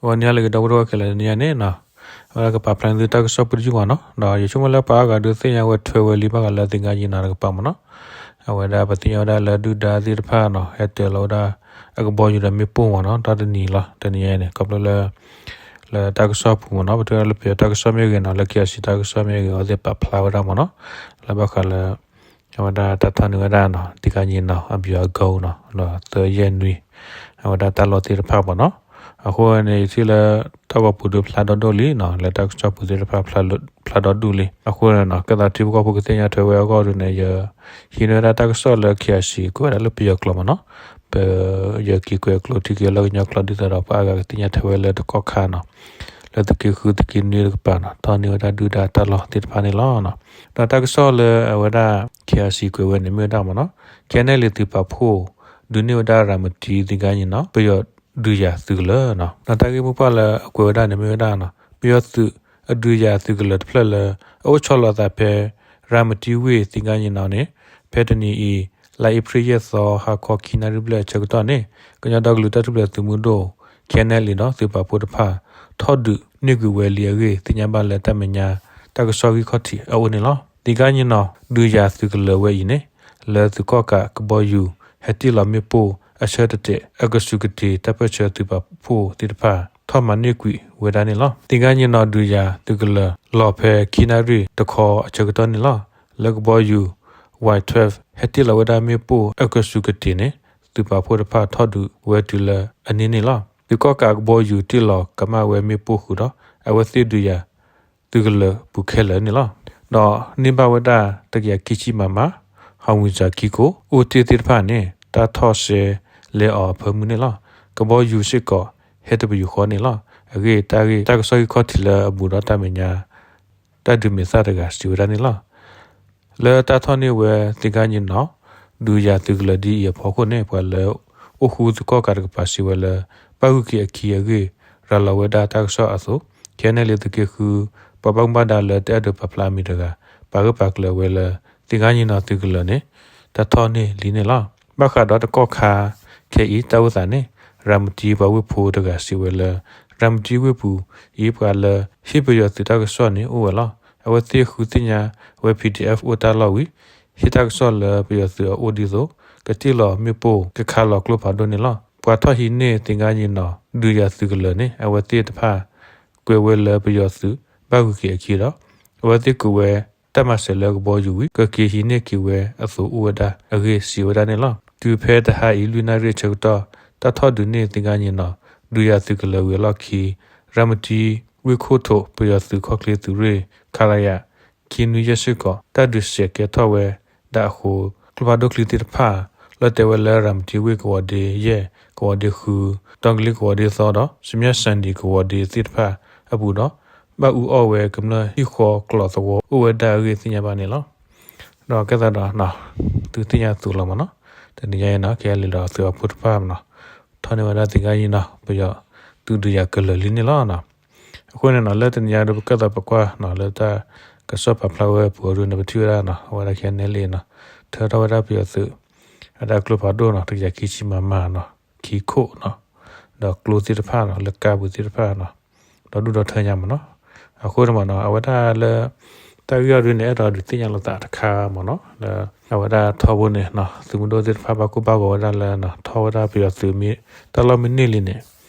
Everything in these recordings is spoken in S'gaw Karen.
ဂီၤနံၤဟါလၢအဂ့ၤ ဒီပုၢ်ဝဲၢ်ခဲလၢာ် တနံၤအံၤန့ၣ်နီၤ, အဝဲဒၣ်ကပာ်ဖျါန့ၢ်သုတၢ်ကစီၣ်ပူတယုၢ်မ့ၢ်နီၤ, ဒီးယဆိကမိၣ်လၢပှၤအါဂၤဒုးသ့ၣ်ညါဝဲထွဲဝဲလံ ဘၣ်ဃးလၢသင်္ဃန်းညီနောင်တကပၤမ့ၢ်နီၤ, အဝဲဒၣ်ပသ့ၣ်ညါဝဲဒၣ်လၢဒုၣ်ဒါသ့ၣ်တဖၣ်နီၤ ဟဲတၢၤလီၤဝဲဒၣ် အကဘီယူၤဒီးမ့ၣ်ပိၢ်မ့ၢ်နီၤ, ဒီတနံၤလီၤ တနံၤအံၤန့ၣ် ခီဖျိလၢ လၢတၢ်ကစီၣ်ပူၤမ့ၢ်နီၤ, ပတဲလၢပယီၤတၢ်ကစီၣ်မ့ၢ်ဂ့ၤနီၤ, လၢ KIC တၢ်ကစီၣ်မ့ၢ်ဂ့ၤ အဝဲသ့ၣ်ပာ်ဖျါဝဲဒၣ်မ့ၢ်နီၤ, လၢဘၣ်ဃးလၢ အဝဲဒၣ်တၢ်ထီၣ်န့ၢ်ဝဲဒၣ်နီၤ သင်္ဃန်းညီနောင် အဘျုးအကိနီၤ, ဒီးသၢယဲၢ်နွံ အဝဲဒၣ်တၢ်လီၢ်သ့ၣ်တဖၣ်မ့ၢ်နီၤ, အဃိန့ၣ် ယထံၣ်လၢ တၢ်ဂီၤပူၤဒုးဖျါဒီဒိၣ်လံနီၤ, လၢတၢ်ကစီၣ်ပူၤသ့ၣ်တဖၣ် ဖျါဒီဒိၣ်လံ, အဃိန့ၣ်နီၤ ကဲသးထံဖိကီၢ်ဖိကသ့ၣ်ညါထွဲဝဲအဂီၢ်ဒုးန့ၣ် ယဟံးန့ၢ်ဝဲဒၣ်တၢ်ကစီၣ်လၢ KIC ကွဲးဝဲဒၣ်လၢပယီၤကျိာ်မ့ၢ်နီၤ, ပ ယက့ၤကွဲးကျိာ်ထံက့ၤလၢကညီကျိာ် ဒ်သိးဒီးပှၤအါဂၤကသ့ၣ်ညါထွဲဝဲလၢတကီၢ်ခါနီၤ, လၢသုးက့ဃု သုးက့နွံတကပၤနီၤ ထီၣ်န့ၢ်ဝဲဒၣ်ဒုၣ်ဒါတၢ်လီၢ်သ့ၣ်တဖၣ်န့ၣ်လီၤ. ဒီးတၢ်ကစီၣ်လၢအဝဲဒၣ် KIC ကွဲးဝဲန့ၣ်မ့ၢ်ဝဲဒၣ်မ့ၢ်နီၤ, KNLA သုးပာ်ဖှိၣ် ဒုးန့ၢ်ဝဲဒၣ်ရၤမတံ သင်္ဃန်းညီနောင် ပယီၤဒုးယၤသုးကလၢၤနီၤ, ဒီးတၢ်ဂ့ၢ်မိၢ်ပှၢ်လၢအကွဲးဝဲဒၣ်န့ၣ်မ့ၢ်ဝဲဒၣ်နီၤ, ပယီၤသုးအဒုးယၤသုးကလၢၤတဖျၢၣ်လၢ အအိၣ်ဆီလီၤအသးဖဲ ရၤမတံဝ့ၢ် သင်္ဃန်းညီနောင်န့ၣ် ဖဲတနံၤအံၤ လါအ့ဖြ့ၣ်ယဲၢ်သီ ဟါခီခံနၣ်ရံၣ်ဘျဲၣ်အဆၢကတီၢ်န့ၣ် ကညီဒီကလုာ်တၢ်ထူၣ်ဖျဲးသုးမုၢ်ဒိၣ် KNLA ဒီးသုးပာ်ဖှိၣ်တဖၣ် ထီၣ်ဒုးန့ၢ်ကွံာ်ဝဲလံအဂ့ၢ် သ့ၣ်ညါဘၣ်လၢတၢ်မဲာ်ညါ တၢ်ကစီၣ်ဂံၢ်ခီၣ်ထံးအအိၣ်န့ၣ်လီၤ. သင်္ဃန်းညီနောင် ဒုးယၤသုးကလၢၤဝဲအံၤန့ၣ် လၢသုးကီၣ်ကးကဘီယူၤ ဟဲတ့ၢ်လီၤမ့ၣ်ပိၢ်အဆၢတတဲာ် အကစူၢ်ကတ့ၤ တၢ်ပၢၢ်ဆၢသုးပာ်ဖှိၣ်သ့ၣ်တဖၣ် ထီၣ်မၤန့ၢ်ကွံာ်ဝဲဒၣ်န့ၣ်လီၤ. သင်္ဃန်းညီနောင် ဒုးယၤသုးကလၢၤလီၤဖဲခံနၣ်ရံၣ်တခီအဆၢကတီၢ်န့ၣ်လီၤ. လၢကဘီယူၤ Y twelve ဟဲတ့ၢ်လီၤဝဲဒၣ်မ့ၣ်ပိၢ်အကစူၢ်ကတ့ၤန့ၣ် သုးပာ်ဖှိၣ်တဖၣ်ထီၣ်ဒုးဝဲတုၤလၢအန့ၣ်န့ၣ်လီၤ. သုးကီၣ်ကးကဘီယူၤတ့ၢ်လီၤကမၣ်ဝဲမ့ၣ်ပိၢ်ဃုာ်ဒီး အဝဲသ့ၣ်ဒုးယၤသုးကလၢၤပူၤခဲလၢာ်န့ၣ်လီၤ. ဒီးန့ၢ်ဘၣ်ဝဲဒၣ်တကယၤခံဆံ မမ ဟီၣ်ဝံၣ်စၢၤခံခိၣ် အိၣ်တ့ၢ်သ့ၣ်တဖၣ်န့ၣ် တၢ်ထီၣ်စဲလဲအီၤအဖၢမုၢ်န့ၣ်လီၤ. ကဘီယူၤစ့ၢ်ကီး ဟဲတပယူာ်ဃီန့ၣ်လီၤ. အဂ့ၢ်တၢ်ဂ့ၢ် တၢ်ကစီၣ်ဂံၢ်ခီၣ်ထံးလၢအဘူးဒီးတၢ်မဲာ်ညါ တၢ်ဒုးမဲာ်သၣ်တဂၤစံးဝဲဒၣ်န့ၣ်လီၤ. လၢတၢ်ထီၣ်န့ၢ်ဝဲသင်္ဃန်းညီနောင် ဒုးယၤသုးကလၢၤဒ်အံၤအဖီခိၣ်န့ၣ် ပှၤလၢအိၣ်ဃူသကိးကးတကပၤစံးဝဲလၢ ဘၣ်ဂုာ်က့ၤအခံအဂ့ၢ် ရၤလီၤဝဲဒၣ်တၢ်ကစီၣ်အသိး ခဲနဲၣ်လံသုးက့ဃု ပှၤဘၣ်မူဘၣ်ဒါလၢတအဲၣ်ဒိးပာ်ဖျါအမံၤတဂၤ ပာ်ဂၢၢ်ပာ်ကျၢၤဝဲလၢ သင်္ဃန်းညီနောင်သုးကလၢၤန့ၣ် တၢ်ထီၣ်န့ၢ်လံန့ၣ်လီၤ. ဘၣ်ဃးဒီးတကီၢ်ခါခဲအံၤတၢ်အိၣ်သးန့ၣ် ရၤမတံပှၤဝ့ၢ်ဖိတဂၤစံးဝဲလၢ ရၤမတံဝ့ၢ်ပူၤအံၤ ပှၤလၢဟ့ၣ်ပယီၤသုးတၢ်ကစီၣ်န့ၣ်အိၣ်ဝဲလီၤ. အဝဲသ့ၣ်ဃုသ့ၣ်ညါဝဲ ပီၣ်ဒ့ၣ်အၣ် အိၣ်တၢ်လီၢ်ဝံၤ ဟ့ၣ်တၢ်ကစီၣ်လၢပယီၤသုးအအိၣ်ဒ်သိး ကတ့ၢ်လီၤမ့ၣ်ပိၢ် ကခးလီၤကျိဖးဒိၣ်န့ၣ်လီၤ. ပှၤထီၣ်ဟံးန့ၢ်သင်္ဃန်းညီနောင် ဒုးယၤသုးကလၢၤန့ၣ် အဝဲသ့ၣ်တဖၣ် ကွဲးဝဲလၢပယီၤသုး ဘၣ်ဂုာ်က့ၤအခံဒီး အဝဲသ့ၣ်ကွဲးဝဲတၢ်မၤစၢၤလၢကဘီယူၤဝံၤ ကက့ၤဟံးန့ၢ်က့ၤဝဲအသိးအိၣ်ဝဲဒၣ်အဂ့ၢ်စံးဝဲဒၣ်န့ၣ်လီၤ. တုၤဖဲတဟါအံၤလွံၢ်နၣ်ရံၣ်အဆၢကတီၢ် တၢ်ထီၣ်ဒုးန့ၢ်သင်္ဃန်းညီနောင် ဒုးယၤသုးကလၢၤဝံၤအလီၢ်ခံ ရၤမတံဝ့ၢ်ခိၣ်ထိး ပယီၤသုးခီၣ်ချ့သုးရ့ၣ် ခလရ ခံနွံယဲၢ်စ့ၢ်ကီး တၢ်ဒုးစဲးကဲထီၣ်ဝဲဒၣ်အဃိ ကျိဖးဒိၣ်ချံသ့ၣ်တဖၣ် လီၤတဲာ်ဝဲလၢရၤမတံဝ့ၢ်ကဝီၤဒ့ယဲၢ် ကဝီၤဒ့ဃု ဒီကလံၤကဝီၤဒ့သီဒီး စမၠၣ်စၣ်ဒံၣ်ကဝီၤဒ့သ့ၣ်တဖၣ်အပူၤဒီး ဘၣ်အူအီၣ်ဝဲကမျၢၢ်ဟံၣ်ဃီကျိးသဝီအိၣ်ဝဲဒၣ်အဂ့ၢ်သ့ၣ်ညါဘၣ်န့ၣ်လီၤ. ဒီးကဲသးဒီး သုသ့ၣ်ညါအသိးလီၤမ့ၢ်နီၤ, တနံၤညါအံၤနီၤ ခဲအံၤလံဒီးသုးအဖိတဖၣ်မ့ၢ်နီၤ ထီၣ်န့ၢ်ဝဲဒၣ်သင်္ဃန်းညီနောင် ပယီၤသုးဒုးယၤကလၢၤလံန့ၣ်လီၤ. အဃိန့ၣ်နီၤ လၢတနံၤညါဒီးပကဲသးပကွၢ်နီၤ လၢတၢ်ကစီၣ်ပာ်ဖျါဝဲအပူၤအဒုန့ၣ် ပထံၣ်ဝဲဒၣ်နီၤ အဝဲဒၣ်ခဲအံၤန့ၣ်လံနီၤ ထၢထီၣ်ဝဲဒၣ်ပယီၤသုး အဒၣ်ကျိဖးဒိၣ်နီၤ တကယၤခံဆံ မမ နီၤ ခံခိၣ်နီၤ ဒီးကျိသ့ၣ်တဖၣ်နီၤ လၢကါပူၤသ့ၣ်တဖၣ်နီၤ ဒီးဒူၣ်ဒီထၢညါမ့ၢ်နီၤ. အဃိန့ၣ်မ့ၢ်နီၤ အဝဲဒၣ်လၢ တၢ်ဂ့ၢ်အံၤဒုန့ၣ် အဲၣ်ဒိးဒုးသ့ၣ်ညါလိာ်သးတခါမ့ၢ်နီၤ လၢအဝဲဒၣ်ထီဘိန့ၣ်နီၤ သုးမုၢ်ဒိၣ်သ့ၣ်တဖၣ်ဘၣ်ကိၢ်ဘၣ်ဂီၤဝဲဒၣ်လၢနီၤ ထီၣ်ဝဲဒၣ်ပယီၤသုးမ့ၢ် တၢ်လီၢ်မ့ၢ်န့ၢ်လံန့ၣ်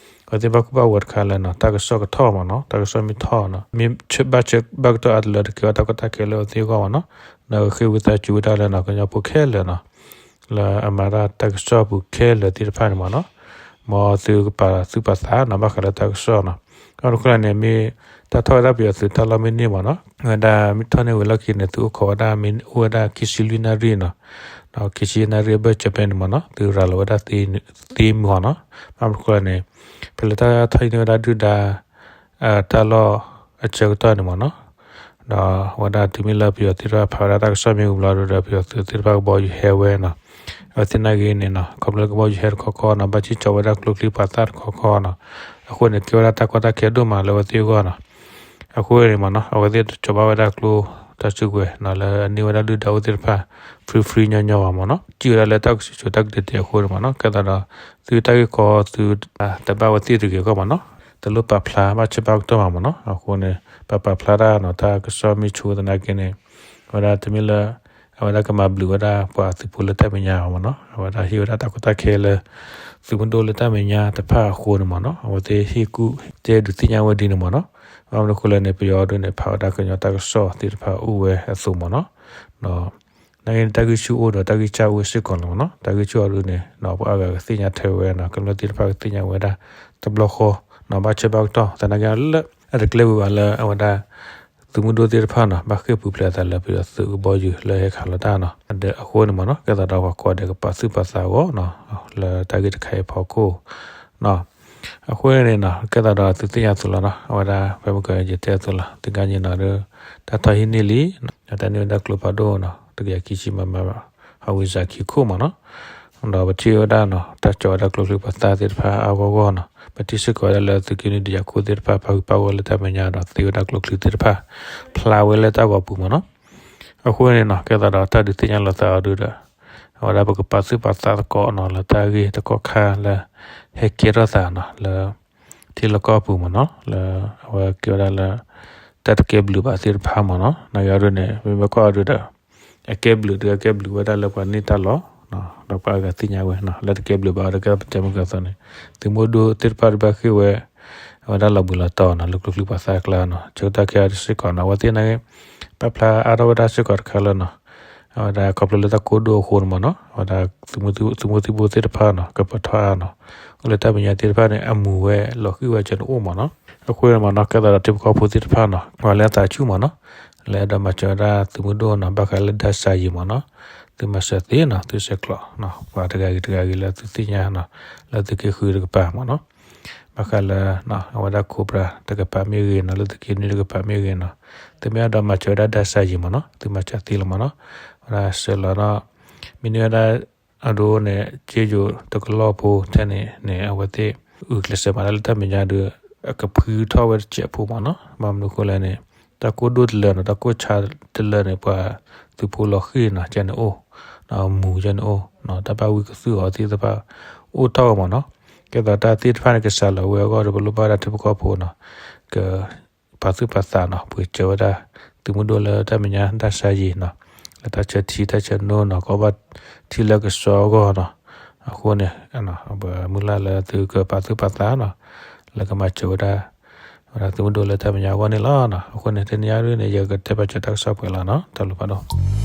အဝဲသ့ၣ်ဘၣ်ကိၢ်ဘၣ်ဂီၤတခါလၢနီၤ တၢ်ကစီၣ်ကထီၣ်မ့ၢ်နီၤ တၢ်ကစီၣ်မ့ၢ်ထီၣ်နီၤ မ့ၢ်ဘၣ်ဆၢဘၣ်ကတီၢ်အါတလၢတကဲထီၣ်တၢ်ကီတၢ်ခဲလၢအဝဲသ့ၣ်အဂီၢ်မ့ၢ်နီၤ ဒီးဃ့ဝံသးစူၤဝဲဒၣ်လၢနီၤ ကညီဖိခဲလၢာ်နီၤ လၢအမၤတၢ်တၢ်ကစီၣ်ပူၤခဲလၢာ်သ့ၣ်တဖၣ်န့ၣ်မ့ၢ်နီၤ မ်သုကပာ်သူၣ်ပာ်သးနီၤ ဘၣ်ဃးလၢတၢ်ကစီၣ်နီၤ ဒီးတခီန့ၣ် မ့ၢ်တၢ်ထီၣ်ဝဲဒၣ်ပယီၤသုးတၢ်လီၢ်မ့ၢ်န့ၢ်မ့ၢ်နီၤ ဝဲဒၣ်မ့ၢ်ထီၣ်န့ၢ်ဝံၤလီၢ်ခံန့ၣ် သုးအိၣ်ခိးဝဲဒၣ်မ့ၢ်အိၣ်ဝဲဒၣ်ခံဆံလွံၢ်နၣ်ရံၣ်နီၤ ဒီးခံဆံနၣ်ရံၣ်အဘၢၣ်စၢၤဖဲန့ၣ်မ့ၢ်နီၤ သုရၤလီၤဝဲဒၣ်သ့မုၢ်ဃီနီၤ ဘၣ်မနုၤဃိလဲၣ်န့ၣ် ဖဲလၢတၢ်ထီၣ်ဟံးန့ၢ်ဝဲဒၣ်ဒုၣ်ဒါ တၢ်လီၢ်အဆၢကတီၢ်န့ၣ်မ့ၢ်နီၤ ဒီးအဝဲဒၣ်တုၤမ့ၢ်လၢပယီၤသ့ၣ်တဖၣ်ဖးဝဲဒၣ်တၢ်ကစီၣ်မ့ၢ်ဝံၤဘျီဒီး ပယီၤသုးသ့ၣ်တဖၣ်ကဘီယူၤဟဲဝဲနီၤ အဝဲသ့ၣ်နာ်ဂ့ၤန့ၣ်နီၤ ခီဖျိလၢကဘီယူၤဟဲတခီခီနီၤ ဘၣ်စံၣ်ကၠီဝဲဒၣ်ကျိချံပှၤသၣ်တခီခီနီၤ အဃိန့ၣ် ကဲဝဲဒၣ်တၢ်ကီတၢ်ခဲဒိၣ်မးလၢအဝဲသ့ၣ်အဂီၢ်နီၤ အဃိန့ၣ်မ့ၢ်နီၤ အဝဲသ့ၣ်တကၠီၤဘၣ်ဝဲဒၣ်ကျိတၢ်စုကဝဲၤနီၤ လၢအန့ၢ်ဝဲဒၣ်ဒုၣ်ဒါအိၣ်သ့ၣ်တဖၣ် free free ညီညီဘၣ်မ့ၢ်နီၤ စံၣ်ဝဲဒၣ်လၢတၢ်ကဆူးဆိတၢ်ကတဲာ်တဲာ်အဃိန့ၣ်မ့ၢ်နီၤ ကဲသးဒီး သုတၢ်ဂ့ၢ်ကီသုတဘၣ်ဝဲသ့ၣ်တဂ့ၤအဂီၢ်မ့ၢ်နီၤ တလိၣ်ပာ်ဖျါဘၣ်ဆၢဘၣ်ကတီၢ်မးမ့ၢ်နီၤ. အဃိန့ၣ် ပပာ်ဖျါတၢ်နီၤ တၢ်ကစီၣ်မ့ၢ်ဆိသနာ်က့န့ၣ် အဝဲဒၣ်တမ့ၢ်လၢ အဝဲဒၣ်ကမၤဘျုးဝဲဒၣ်ပှၤသုးဖိလၢတၢ်မဲာ်ညါမ့ၢ်နီၤ. အဝဲဒၣ်ဟ့ၣ်ဝဲဒၣ်တၢ်ကီတၢ်ခဲလၢ သုးမုၢ်ဒိၣ်လၢတၢ်မဲာ်ညါတဖၣ်အဃိန့ၣ်မ့ၢ်နီၤ. အဝဲသ့ၣ်ဟ့ၣ်ကူၣ်တဲဒုးသ့ၣ်ညါဝဲဒ်န့ၣ်မ့ၢ်နီၤ. ဘၣ်မနုၤအဃိလဲၣ်န့ၣ် ပယီၤဒုန့ၣ် ဖးဝဲဒၣ်ကညီတၢ်ကစီၣ်သ့ၣ်တဖၣ်အိၣ်ဝဲအသိးမ့ၢ်နီၤ. နာ်က့န့ၣ် တၢ်ဂံၢ်ဆူၣ်အိၣ်ဒီးတၢ်ဂံၢ်စၢ်အိၣ်စ့ၢ်ကီးလီၤမ့ၢ်နီၤ. တၢ်ဂံၢ်ဆူၣ်အီၤဒုန့ၣ် ပှၤအါဂၤကသ့ၣ်ညါထဲဝဲနီၤ, ကမျၢၢ်သ့ၣ်တဖၣ်ကသ့ၣ်ညါဝဲဒၣ် တဘျီဃီနီၤ, ဘၣ်ဆၢဘၣ်ကတီၢ် သနာ်က့လၢ အတကျဲးဘၣ်လၢအဝဲဒၣ် သုးမုၢ်ဒိၣ်သ့ၣ်တဖၣ်နီၤ ဘၣ်ဃ့ၢ်ပူၤဖျဲးအသးလၢပယီၤသုးကဘီယူၤလၢဟဲခးလီၤတၢ်နီၤ. ဒီးအဃိန့ၣ်မ့ၢ်နီၤ ကဲသးဒီးပှၤကိးဂၤဒဲးကပာ်သူၣ်ပာ်သးအဂီၢ်နီၤ လၢတၢ်ဂ့ၢ်တခါအံၤအဖီခိၣ်နီၤ. အဃိန့ၣ်နီၤ ကဲသးဒီးသုသ့ၣ်ညါအသိးလီၤနီၤ, အဝဲဒၣ်ဖဲမုၢ်ကယတဲအသိးလီၤ, သုကါယံၤနီၤဒီး တၢ်ထီၣ်ဟံးန့ၢ်လံ, တၢ်န့ၢ်ဝဲဒၣ်ကျိဖးဒိၣ်နီၤ တကယၤခံဆံ မမ ဟီၣ်ဝံစၢခံခိၣ်မ့ၢ်နီၤ. ဒီးပထံၣ်ဝဲဒၣ်နီၤ တၢ်ကၠီၤဝဲဒၣ်ကျိချံပှၤသၣ်သ့ၣ်တဖၣ်အါဂီၢ်ဂီၢ်နီၤ, ပထံၣ်စ့ၢ်ကီးဝဲဒၣ်လၢသုးက့နွံတယၤခိၣ်သ့ၣ်တဖၣ် ပၣ်ဃုာ်ပၣ်ဂီၢ်လၢတၢ်မဲာ်ညါဒီး သ့ဝဲဒၣ်ကျိချံသ့ၣ်တဖၣ် ဖျါဝဲလၢတၢ်ဂီၤပူၤမ့ၢ်နီၤ. အဃိန့ၣ်နီၤ ကဲသးဒီးတၢ်ဒုးသ့ၣ်ညါလီၤသးအီၤဒုဒီး အဝဲဒၣ်ပကပာ်သူၣ်ပာ်သးသကိးနီၤ လၢတၢ်ဂ့ၢ်တကီၢ်ခါလၢ ဟဲကဲထီၣ်သးနီၤ လၢ ထံလီၢ်ကီၢ်ပူၤမ့ၢ်နီၤ, လၢအဝဲကဲဝဲဒၣ်လၢ တၢ်တကဲဘျုးဘၣ်သ့ၣ်တဖၣ်မ့ၢ်နီၤ. နာ်က့အီၤဒုန့ၣ် မ့မ့ၢ်ကွၢ်အီၤဒုဒီး အကဲဘျုးဒု အကဲဘျုးဝဲဒၣ်လၢပှၤန့ၢ်တၢ်လီၢ် ဒီးပှၤအါဂၤသ့ၣ်ညါဝဲနီၤ, လၢတကဲဘျုးဘၣ်အီၤဒီး ကဲပတဲမုၢ်ကသီန့ၣ် သုးမုၢ်ဒိၣ်သ့ၣ်တဖၣ်ဒုဘၣ်ဃ့ၢ်ဝဲ အဝဲဒၣ်လီၤဘှံးလီၤတီၤနီၤ လၢကျိချံပှၤသၣ်အကျါနီၤ, ဆၢကတီၢ်ခဲအံၤစ့ၢ်ကီးနီၤ အဝဲသ့ၣ်နာ်က့ ပာ်ဖျါအါထီၣ်ဝဲဒၣ်စ့ၢ်ကီးတခါလၢနီၤ, အဝဲဒၣ်ခီဖျိလၢတၢ်ကိၢ်ဒိၣ်အဃိန့ၣ်မ့ၢ်နီၤ, အဝဲဒၣ် သုးမုၢ်သံၣ်ဘိသ့ၣ်တဖၣ်နီၤ ကပၢၤထီၣ်အါနီၤ, အိၣ်လၢတၢ်မဲာ်ညါသ့ၣ်တဖၣ်န့ၣ် အမူၤဝဲလီၤဃံၣ်ဝဲကဲန့ၣ်အိၣ်မ့ၢ်နီၤ. အဃိန့ၣ်မ့ၢ်နီၤ ကဲသးဒီးထံဖိကီၢ်ဖိသ့ၣ်တဖၣ်နီၤ ပှၤလၢအသးဆူၣ်မ့ၢ်နီၤ လၢအဲၣ်ဒိးမၤစၢၤဝဲဒၣ်သုးမုၢ်ဒိၣ်နီၤ ဘၣ်ဃးလၢဒၣ်စၢ်ယံၤမ့ၢ်နီၤ, သုမၤစၢၤသ့နီၤ သုဆဲးကျိး ပှၤတဂၤဂ့ၤတဂၤဂ့ၤလၢသုသ့ၣ်ညါနီၤ လၢသုက့ဃုတကပၤမ့ၢ်နီၤ, ဘၣ်ဃးလၢ အဝဲဒၣ် Cobra တကပၤမ့ၢ်ဂ့ၤနီၤ လၢသုက့နွံတကပၤမ့ၢ်ဂ့ၤနီၤ, သုမ့ၢ်အဲၣ်ဒိးမၤစၢၤဝဲဒၣ်ဒၣ်စၢ်ယံၤမ့ၢ်နီၤ သုမၤစၢၤသ့လီၤမ့ၢ်နီၤ, ဝဲဒၣ်ဆဲးလီၤနီၤ, မ့ၢ်န့ၢ်ဝဲဒၣ် အဒိန့ၣ် က့ယိၤတကလီၢ်ဖိထဲန့ၣ်န့ၣ် အဝဲသ့ၣ် အုၣ်ကျဲးစၢးမၤတၢ်လၢတၢ်မဲာ်ညါဒီး အကဖှံထီၣ်ဝဲတစဲးဖိမ့ၢ်နီၤ, ဘၣ်မနုၤအဃိလဲၣ်န့ၣ် တၢ်ကိၢ်ဒိၣ်တလၢနီၤ တၢ်ကိၢ်ဆါတလၢန့ၣ် ပှၤသုးဖိလီၤဃံၣ်နီၤ ကဲန့ၣ်အိၣ်, မူၤကဲန့ၣ်အိၣ်, တၢ်ဘၣ်ဝံကသုၣ်အီၤသ့ၣ်တဖၣ် အိၣ်ထီၣ်ဝဲမ့ၢ်နီၤ, ကဲသးတၢ်သ့ၣ်တဖၣ်န့ၣ် ကစးလီၤဝဲအဂီၢ်ဒီး ပလိၣ်ဘၣ်ဝဲဒၣ်ထံဖိကီၢ်ဖိနီၤ, က ပာ်သူၣ်ပာ်သးနီၤ ပှ့ၤစၢၤဝဲဒၣ် သုးမုၢ်ဒိၣ်လၢတၢ်မဲာ်ညါဒၣ်စၢ်ယံၤနီၤ, လၢတၢ်ဆၢထံတၢ်ဆၢနိနီၤ ကဘၣ်ထံလၢကဆှီအဂီၢ်နီၤ, အဃိန့ၣ် ပမုၢ်လၢ်လၢသုကပာ်သူၣ်ပာ်သးနီၤ, လၢကမၤစၢၤဝဲဒၣ် ဝဲဒၣ်သုးမုၢ်ဒိၣ်လၢတၢ်မဲာ်ညါအဂီၢ်န့ၣ်လီၤ. အဃိန့ၣ် တနံၤအံၤဒ်န့ၣ် ယကတဲပာ်စၢၤတၢ်ကစီၣ်ပှဲၤလီၤနီၤ, တၢ်ဘျုးဖးဒိၣ်